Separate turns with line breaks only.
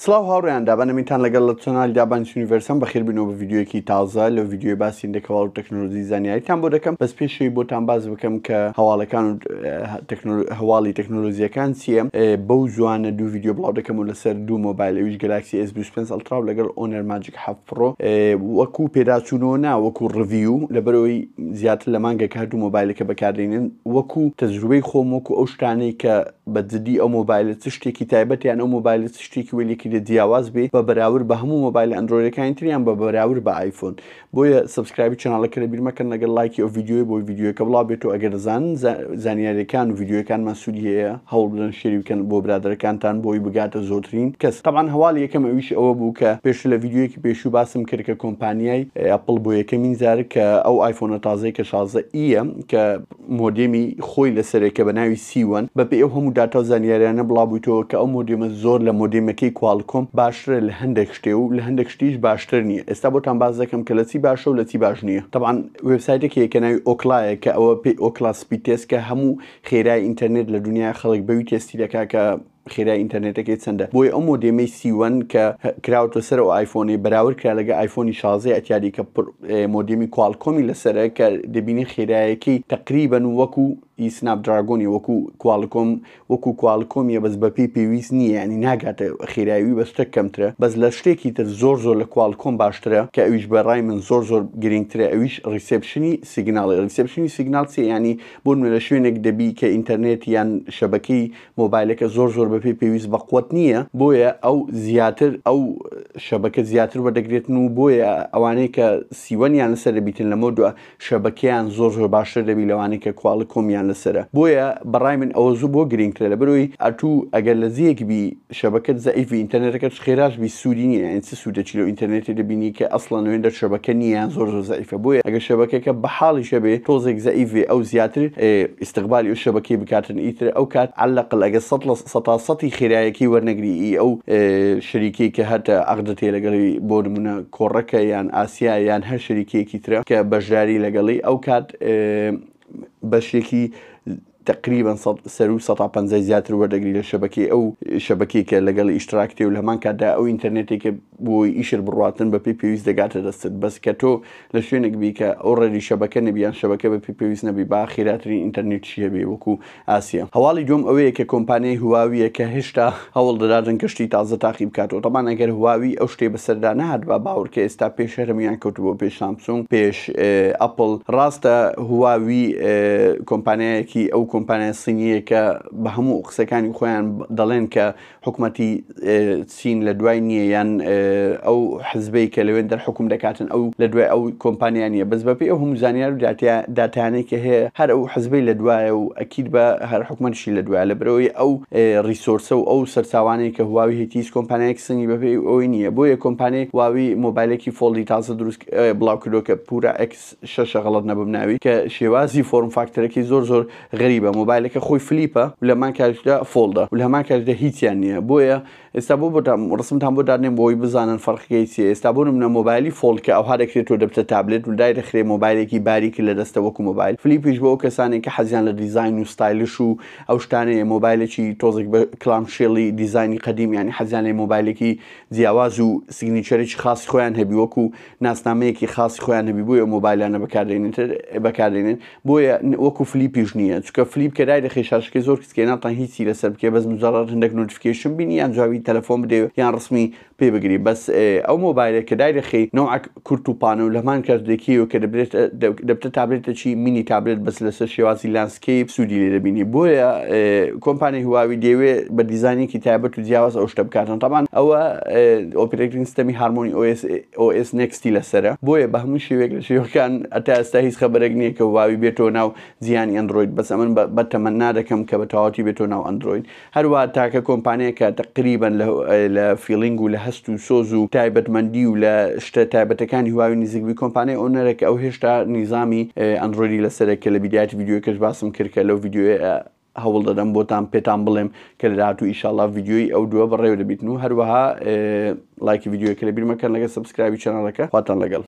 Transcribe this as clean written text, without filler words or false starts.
سڵاو هاوڕێیان دابان ئەمینتان لەگەڵ لە channel ی دابان یونیڤەرسم بەخێربێنەوە بە ڤیدیۆیەکی تازە. لەو ڤیدیۆی باسی هەندێک هەواڵ و تەکنۆلۆژی زانیاریتان بۆ دەکەم. بەس پێشەوەی بۆتان باس بکەم کە هەواڵەکان و هەواڵی تەکنۆلۆژیەکان چییە، بەو زوانە دوو ڤیدیۆ بڵاو دەکەم و لەسەر دوو مۆبایل، ئەویش گەلاکسی ئێس 25 ئەڵترا و لەگەڵ ئۆنەر ماجیک 7 پڕۆ، وەکو پێداچوونەوە نا وەکو review، لەبەرەوەی زیاتر لە مانگێک هەردوو مۆبایلەکە بەکاردێنن، وەکو تەجروبەی خۆم، وەکو ئەو شتانەی کە بە جدی ئەو مۆبایلە چ شتێکی تایبەت یان ئەو مۆبایلە چ شتێکی وەلێکی لێ جیاواز بێ بە بەراورد بە هەموو مۆبایلە ئەندرۆیدەکانی تر یان بە بەراورد بە ئایفۆن. بۆیە subscribe ی channel ەکە لەبیر مەکەن لەگەڵ لایکی ئەو ڤیدیۆیە بۆی ڤیدیۆیەکە بڵاو بێتەوە. ئەگەر دەزانن زانیاریەکان و ڤیدیۆیەکانمان سوودی هەیە هەوڵ بدەن share ی بکەن بۆ برادەرەکانتان بۆی بگاتە زۆرترین کەس. تەبعەن هەواڵی یەکەم ئەویش ئەوە بوو کە پێشتر لە ڤیدیۆیەکی پێشوو باسم کرد کە کۆمپانیای ئەپڵ بۆ یەکەمین جار کە ئەو ئایفۆنە تازەی کە 16 ئیە کە مۆدێمی خۆی لەسەرە کە بە ناوی C1، بەپێی ئەو هەموو داتا و زانیاریانە بڵاوبوویتەوە کە ئەو مۆدێمە زۆر لە مۆدێمەکەی کوالکۆم باشترە لە هەندێک شتێ و لە هەندێک شتیش باشتر نییە. ئێستا بۆتان باس دەکەم کە لە چی باشە و لە چی باش نییە. تەبعەن وێبسایتێک هەیە کە ناوی Ookla یە کە ئەوە پێی Ookla speed test کە هەموو خێرای ئینتەرنێت لە دنیای خەڵک بەوی تێستی دەکا کە خێرای ئینتەرنێتەکەی چەندە. بۆیە ئەو مۆدێمەی C1 کە کراوەتە سەر ئەو ئایفۆنەی بەراورد کرا لەگە ئایفۆنی 16 ئەتیادی کە مۆدێمی کوالکۆمی لەسەرە کە دەبینی خێرایەکەی تقریبا وەکو ئی سناپ دراگۆنی وەکو کوالکۆم وەکو کوالکۆمیە، بەس بەپێی پێویست نییە، ینی ناگاتە خێرایی بەس شتێک کەمترە. بەس لە شتێکی تر زۆر زۆر لە کوالکۆم باشترە کە ئەویش بە ڕای من زۆر زۆر گرنگترە، ئەویش reception ی signal ی. reception ی signal چیە؟ ینی بۆ نمونە لە شوێنێک دەبی کە ئینتەرنێت یان شەبەکەی مۆبایلەکە زۆر زۆر بەپێی پێویست بەقوەت نییە، بۆیە ئەو زیاتر ئەو شەبەکە زیاتر وەردەگرێتن و بۆیە ئەوانەی کە C1 یان لەسەر دەبیتن لەمە دووە شەبەکەیان زۆر زۆر باشتر دەبی لەوانەی کە کوالکۆمیان لەسەرە. بۆیە بەڕای من ئەوە زوو بۆ گرنگترە، لەبەرەوەی ئەتوو ئەگەر لە جێیەک بی شەبەکەت زەعیف بی ئینتەرنێتەکەت خێراش بی سوودی نییە، یعنی چ سوودێکی لەو ئینتەرنێتی دەبینی کە ئەسڵەن لەوێندە شەبەکە نییە یان زۆر زۆر زەعیفە. بۆیە ئەگەر شەبەکەکە بە حاڵیش هەبێ تۆزێک زەعیف بێ ئەو زیاتر ئیستقبالی ئەو شەبەکەی بکاتن، ئیتر ئەو کات عەلەقل ئەگەر سەد لە سەتا سەتی خێرایەکەی وەرنەگری ئی ئەو شەریکەی کە هەتە عەقدت هەیە لەگەڵی بۆ نمونە کۆڕەکە یان ئاسیا یان هەر شەریکەیەکی ترە کە بەشداری لەگەڵی ئەو کات بەشێکی تقریبا سەرو 150 زیاتر وەردەگری لە شەبەکەی ئەو شەبەکەی کە لەگەڵ ئیشتراک تێ و لە هەمان کاتدا ئەو ئینتەرنێتێک کە بۆی ئیشت بڕواتن بە پێی پێویست دەگاتە دەستت. بەس کە تۆ لە شوێنێک بی کە already شەبەکە نەبی یان شەبەکە بە پێی پێویست نەبی با خێراترین ئینتەرنێتیشی هەبێ وەکو ئاسیا. هەواڵی دووەم ئەوەیە کە کۆمپانیای هواویە کە هێشتا هەوڵ دەداتن کە شتی تازە تاقی بکاتەوە. تەبان ئەگەر هواوی ئەو شتەی بەسەردا نەهاتبا باوەڕکە ئێستا پێش هەرمیان کەوتبووە پێش سامسونگ پێش ئەپڵ. ڕاستە هواوی کۆمپانیایەکی ئەو کۆمپانیا سینیەیە کە بە هەموو قسەکانی خۆیان دەڵێن کە حکومەتی چین لە دوای نییە یان ئەو حزبەی کە لەوێن دەر حکوم دەکاتن ئەو لە دوای ئەو کۆمپانیا نییە، بەس بەپێی ئەو هەموو زانیار و داتایانەی کە هەیە هەر ئەو حزبەی لە دوایە و ئەکید بە هەر حکومەتیشی لە دوایە، لەبەرئەوەی ئەو resource ە و ئەو سەرچاوانەی کە هواوی هەیەتی هیچ کۆمپانیایەک سنگی بەپێی ئەوەی نییە. بۆیە کۆمپانیای هواوی مۆبایلێکی fold ی تازە دروست بڵاو کردەوە کە پورا ئێکس شەشە غەڵەت نەبم ناوی، کە شێوازی form factor ەکەی زۆر زۆر غەریبە، مۆبایلەکە خۆی flip ە و لەمان کاتیشدا fold ە و لە هەمان کاتیشدا هیچیان نییە. بۆیە ئێستا بۆ بۆتان ڕسمتان بۆ دادنێم بۆی بزانن فەرقەکەی چییە. ئێستا بۆ نمونە مۆبایلی fold کە ئەوها دەکرێتەوە دەبتە تابلێت و دای دەخرێ مۆبایلێکی باریک لە دەستە وەکو مۆبایل. flip یش بۆ ئەو کەسانێک کە حەزیان لە دیزاین و stylish و ئەو شتانەیە، مۆبایلێکی تۆزێک بە clamshell ی دیزاینی قەدیم، یانی حەزیان لێ مۆبایلێکی جیاواز و signature ێکی خاصی خۆیان هەبی وەکو ناسنامەیەکی خاصی خۆیان هەبی بۆیە مۆبایلانە بەکاردێنن. بۆیە وەکو flip یش نییە، چونکە flip کە دای دەخەی شاشەکەی زۆر کچکەی ناتوان هیچی لەسەر بکەی، بەس مجرد هەندێک notification بینی یان جوابی تەلەفۆن بدەی یان ڕسمی پێ بگری. بەس ئەو مۆبایلە کە دای دەخەی نەوعەک کورت و پانە و لەمان کات دەکەیەوە کە دەبێتە تابلێتێکی mini tablet بەس لەسەر شێوازی landscape سوودی لێ دەبینی. بۆیە کۆمپانیای هواوی دەیەوێ بە دیزاینێکی تایبەت و جیاواز ئەو شتە بکاتن. تەبعەن ئەوە operating system ی هارمۆنی OS Next ی لەسەرە، بۆیە بە هەموو شێوەیەک لە شێوەکان ئەتا ئێستا هیچ خەبەرێک نییە کە هواوی بێتەوە ناو جیهانی ئەندرۆید. بەس ئەمن بە تەمەنا دەکەم کە بە تەواوەتی بێتەوە ناو ئەندرۆید. هەروە تاکە کۆمپانیای کە تقریبا لە feeling و لە هەست و سۆز و تایبەتمەندی و لە شتە تایبەتەکانی هواوی نزیک بی کۆمپانیای ئۆنەرە کە ئەو هێشتا نیزامی ئەندرۆیدی لەسەرە کە لە بیدایەتی ڤیدیۆکەش باسم کرد کە لەو ڤیدیۆیە هەوڵ دەدەم بۆتان پێتان بڵێم کە لە داهاتوو ئیشاڵا ڤیدیۆی ئەو دووە بەڕێوە دەبیتن و هەروەها لایکی ڤیدیۆکە لەبیر مەکەن لەگەڵ subscribe ی channel ەکە. خواتان لەگەڵ.